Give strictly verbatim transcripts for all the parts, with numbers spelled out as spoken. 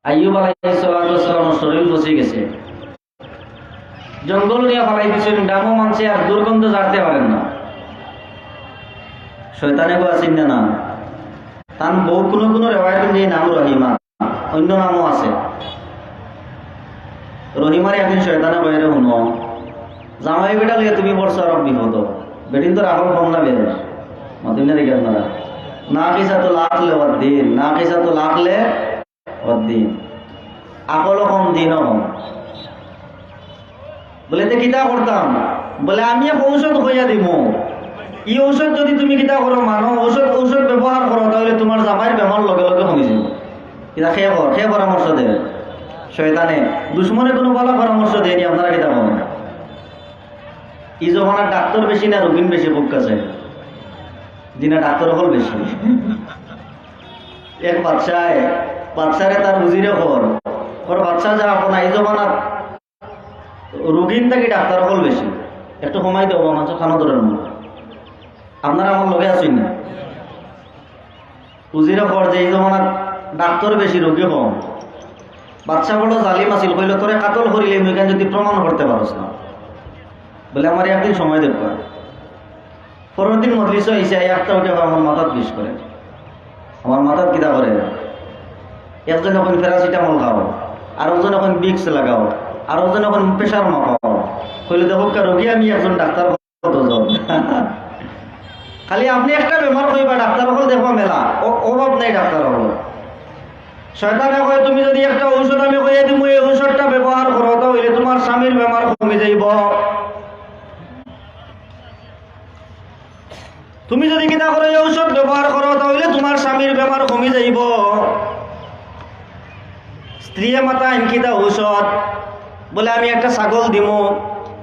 আইয়ুব আলাইহিস সালাতু ওয়াস সালামর শরীর পচি গেছে, জঙ্গল নিয়া ফালাই দিছইন, ডামও মানছে আর দুর্গন্ধ জারতে পারের না। শয়তানে কইয়া চিনে না। তান বউ কুনু কুনু রেওয়ায়েত অনুযায়ী নাম রহিমা, অইন্য নামও আছে। রহিমারে একদিন শয়তানে কয়, "রে হুনো, জামাই বেটা লইয়া তুমি পড়ছো আরো বিপদ।" বেটিন তো রাখল কম না বের, মাতুন না দেখি আপনারা। নাকিসাতুল আকলে ওয়াদ্দিন, নাকিসাতুল আকলে ওয়াদ্দিন। আকলও কম, দিনও কম। বলে, "তে কিতা করতাম?" বলে, "আমি এক ঔষধ কইয়া দিমু, ই ঔষধ যদি তুমি কিতা করো, মানো, ঔষধ, ঔষধ ব্যবহার করো, তাইলে তুমার জামাইর বেমার লগে লগে কমি যাইবো।" কিতা খে কর, খে পরামর্শ দেয়? শয়তানে। দুশমনে কুনু ভালা পরামর্শ দেয়নি, আপনারা কিতা কন? ই জমানার ডাক্তর বেশি না রুগিন বেশি, বুক কাছে? জি না, ডাক্তর অকল বেশি। এক বাদশায়, বাদশারে তার উজিরে কর, কর, "বাদশা, যা আপনা, ই জমানাত রুগিন থাকি ডাক্তর অকল বেশি, একটু কমাই দেও, মানুষ খানো ধরের মনে।" আপনারা আমার লগে আছইন না? উজিরে কর যে ই জমানাত ডাক্তর বেশি, রুগি কম। বাদশা বড় জালিম আছিল, কইল, "তোরে কাতল করিলে মুই কেন যদি প্রমাণ করতে পারস না?" বলে, "আমার একদিন সময় দেখবা।" পরের দিন মজলিসও আইছে, আইয়া একটা উঠে আমার মাথাত বিষ করে। আমার মাথাত কিতা করে? একজনে কইন প্যারাসিটামল খাও, আর একজনে কইন ভিক্স লাগাও, আর একজনে কইন প্রেশার মাপাও। কইলে, "দেখো কা রোগী আমি একজন, ডাক্তার কতজন?" খালি আপনে একটা বেমার কইবা, ডাক্তার অকল দেখবা মেলা, অ-, অভাব নাই ডাক্তার অকল। শয়তানে কয়, "তুমি যদি একটা ঔষধ আমি কইয়া দিমু, এই ঔষধটা ব্যবহার করো, তা অইলে তুমার স্বামীর বেমার কমি যাইবো।" তুমি যদি কিতা করো, এই ঔষধ ব্যবহার করো, তা অইলে তুমার স্বামীর বেমার কমি যাইবো। স্ত্রীয়ে মাতাইন, "কিতা ঔষধ?" বলে, "আমি একটা ছাগল দিমু,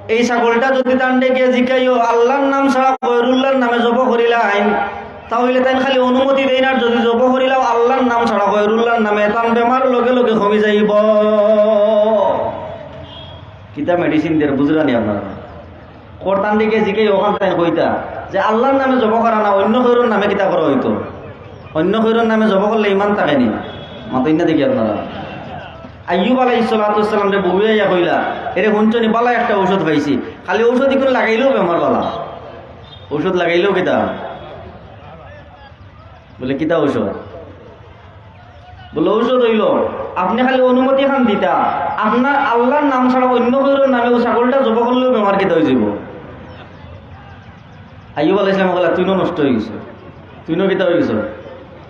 এই ছাগলটা যদি তানরে গিয়া জিকাইও, আল্লার নাম ছাড়া গয়রুল্লার নামে জবো করিলাইন, তা অইলে তাইন খালি অনুমতি দেইন, আর যদি জবো করিলাও আল্লার নাম ছাড়া গয়রুল্লার নামে, তান বেমার লগে লগে কমি যাইবো।" কিতা মেডিসিন দের বুঝরা নি আপনারা? করতাম দিকে জিকে অখান তাইন কইতা যে আল্লার নামে জবো করা না, অইন্য কেউরর নামে কিতা করা অইতো? অইন্য কেউরর নামে জবো করলে ইমান থাকে নি? মাতইন না দেখি আপনারা। আইয়ুব আলাইহিস সালাতু ওয়াস সালামরে বউয়ে আইয়া কইলা, "এরে হুনছো নি, বালা একটা ঔষধ পাইছি, খালি ঔষধ ইগুন লাগাইলেও বেমার বালা।" ঔষধ লাগাইলেও কিতা? বলে, "কিতা ঔষধ?" বলে, "ঔষধ অইলো, আপনে খালি অনুমতি খান দিতা, আপনার আল্লার নাম ছাড়া অইন্য কেউরর নামে অউ ছাগলটা জবো করলেও বেমার কিতা অইযিবো।" আইয়ুব আলাইহিস সালামে কইলা, "তুইনও নষ্ট অইগেছো, তুইনও কিতা অইগেছো?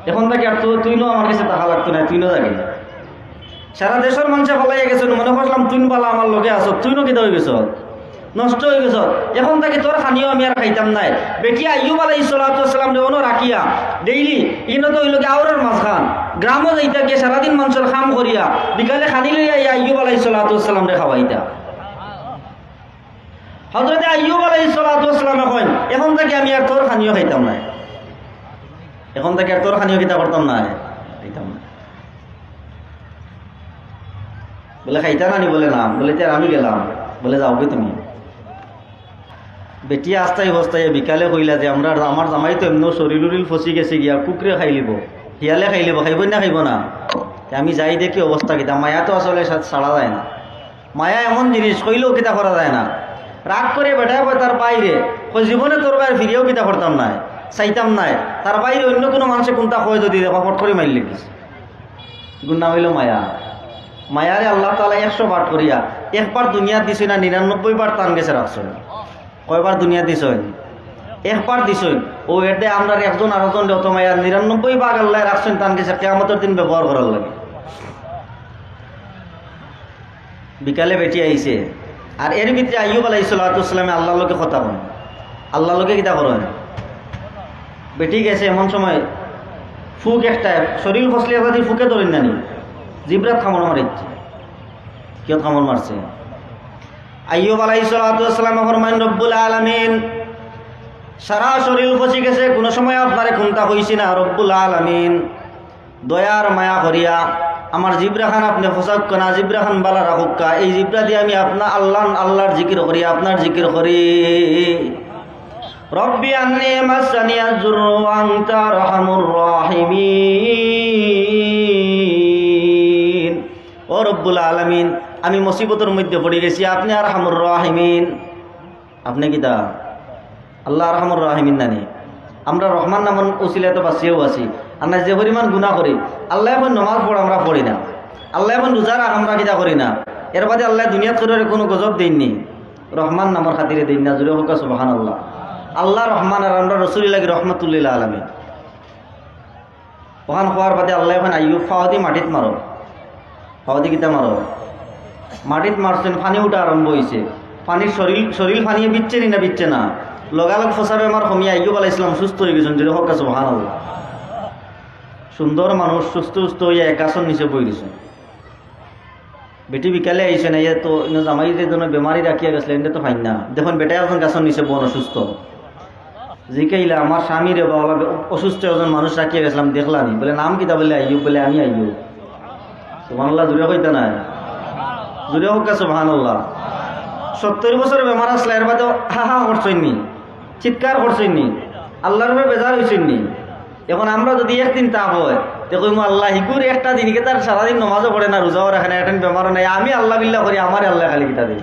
এখন থাকি আর তো তুইনও আমার গেছে থাকা লাগতো নায়, তুইনও যাগি।" সারা দেশর মানষে ফালাইয়া গেছইন, মনে করলাম তুইন বালা আমার লগে আছো, তুইনও কিতা অইগেছো? নষ্ট অইগেছো। এখন থাকি তোর খানিও আমি আর খাইতাম নায়। বেটি আইয়ুব আলাইহিস সালাতু ওয়াস সালামরে অনো রাখিয়া, ডেইলি, ইনো তো অইলো গি আওরর মাঝখান, গ্রামো যাইতা গিয়া সারাদিন মানষর কাম করিয়া, বিকালে খানি লইয়া আইয়া আইয়ুব আলাইহিস সালাতু ওয়াস সালামরে খাওয়াইতা। হযরতে আইয়ুব আলাইহিস সালাতু ওয়াস সালামে কইন, "এখন থাকি আমি আর তোর খানিও খাইতাম নায়, এখন থাকি আর তোর খানিও কিতা করতাম নায়, খাইতাম নায়।" বলে, "খাইতা না নি?" বলে, "না।" বলে, "তে আমি গেলাম।" বলে, "যাওগি তুমি।" বেটিয়ে আস্তাই বস্তাই বিকালে কইলা যে, "আমরা, আমার জামাই তো এমনেও শরীল উরিল ফসি গেছে গিয়া, কুকুরে খাইলিবো, হিয়ালে খাইলিবো, খাইবো না, খাইবো না? তে আমি যাই দেখি অবস্থা কিতা।" মায়া তো আসলে সা-, ছাড়া যায় না। মায়া এমন জিনিস, কইলেও কিতা করা যায় না, রাগ করে বেটায় কয় তার ভাইরে, কয়, "জীবনে তোর ভাইর ফিরিয়াও কিতা করতাম নায়, চাইতাম নায়।" তার ভাইরে অইন্য কুনু মানষে কুনতা কয় যদি দেখবা, ফট করি মাইর লাগিস। ইগুর নাম অইলো মায়া। মায়ারে আল্লাহ তাআলায় একশো ভাগ করিয়া, একবার দুনিয়াত দিছইন না, নিরানব্বই ভাগ তান গেছে রাখছইন। কয়বার দুনিয়াত দিছইন? একবার দিছইন। অউ এরদে আমরার একজন আরকজনরে অত মায়া, নিরানব্বই ভাগ আল্লায় রাখছইন তান গেছে কিয়ামতর দিন ব্যবহার করার লাগি। বিকালে বেটি আইছে, আর এর ভিতরে আইয়ুব আলাইহিস সালাতু ওয়াস সালামে আল্লার লগে কথা কইন, আল্লার লগে কিতা করইন? বেটি গেছে, এমন সময় ফুক একটা, শরীল ফসলে যদি ফুকে ধরইন না নি, জিব্রাত কামড় মারিছে। কিয়ত কামড় মারছে? আইয়ুব আলাইহিস সালাতু ওয়াস সালামে ফরমাইন, "রব্বুল আলামিন, সারা শরীল ফসি গেছে, কুনু সময় আপনারে কুনতা কইছি না, রব্বুল আলামিন।" দয়ার মায়া করিয়া আমার জিব্রাখান আপনে ফসাউক্কা না, জিব্রাখান বালা রাখউক্কা। এই জিব্রা দিয়া আমি আপনা আল্লাহ, আল্লার জিকির করি, আপনার জিকির করি। রব্বি আন্নি মাসানিয়াদ দুররু ওয়া আনতা আরহামুর রাহিমিন। ও রব্বুল আলামিন, আমি মুসিবতর মধ্যে পড়ি গেছি, আপনে আরহামুর রাহিমিন। আপনে কিতা? আল্লাহ আরহামুর রাহিমিন নানি? আমরা রহমান নামর উসিলায় তো বাঁচিয়াও আছি। আর না যে পরিমাণ গুনাহ করি, আল্লায় কইন নমাজ পড়, আমরা পড়ি না। আল্লায় কইন রোজা রাখ, আমরা কিতা করি না। এর বাদে আল্লায় দুনিয়াত কেউরে কুনু গজব দেইন নি, রহমান নামর খাতিরে দেইন না। জুরে কউক্কা সুবহানাল্লাহ। আল্লাহ রহমান আর আমরা রসুলর লাগি রহমাতুল্লিল আলামিন। অখান কওয়ার বাদে আল্লায় কইন, "আইয়ুব, ফাওদি মাটিত মারো।" ফাওদি কিতা মারো? মাটিত মারছইন, পানি উঠা আরম্ভ অইছে। পানির শরীল, শরীল পানিয়ে ভিজছে নি না ভিজছে না? লগালগ ফসা বেমার কমিয়া আইয়ুব আলাইহিস সালাম সুস্থ অই গেছইন। জুরে কউক্কা সুবহানাল্লাহ। সুন্দর মানুষ সুস্থ সুস্থ অইয়া এক গাছর নিচে বই রইছইন। বেটি বিকালে আইছইন, আইয়া তো ইনো জামাইরে যেন বেমারি রাখিয়া গেছলা, ইনরে তো পাইন না। দেখইন বেটায় একজন গাছর নিচে বওন অসুস্থ। জিকাইলা, "আমার স্বামীরে বা অলা অসুস্থ একজন মানুষ রাখিয়া গেছলাম, দেখলা নি?" বলে, "নাম কিতা?" বলে, "আইয়ুব।" বলে, "আমি আইয়ুব।" সুবহানাল্লাহ, জুরে কইতা নায়? জুরে কউক্কা সুবহানাল্লাহ। সত্তইর বছর বেমার আছলা, এর বাদেও হা হা করছইন নি, চিৎকার করছইন নি, আল্লার উপরে বেজার অইছইন নি? এখন আমরা যুদি একদিন তা অয়, তে কইমু, "আল্লাহ, হিগুর একটা দিন, ইগে তার সারাদিন নমাজও পড়ে না, রোজাও রাখে না, এটেন বেমারও নাই, আমি আল্লাহ বিল্লাহ করি, আমারে আল্লায় খালি কিতা দেইন?"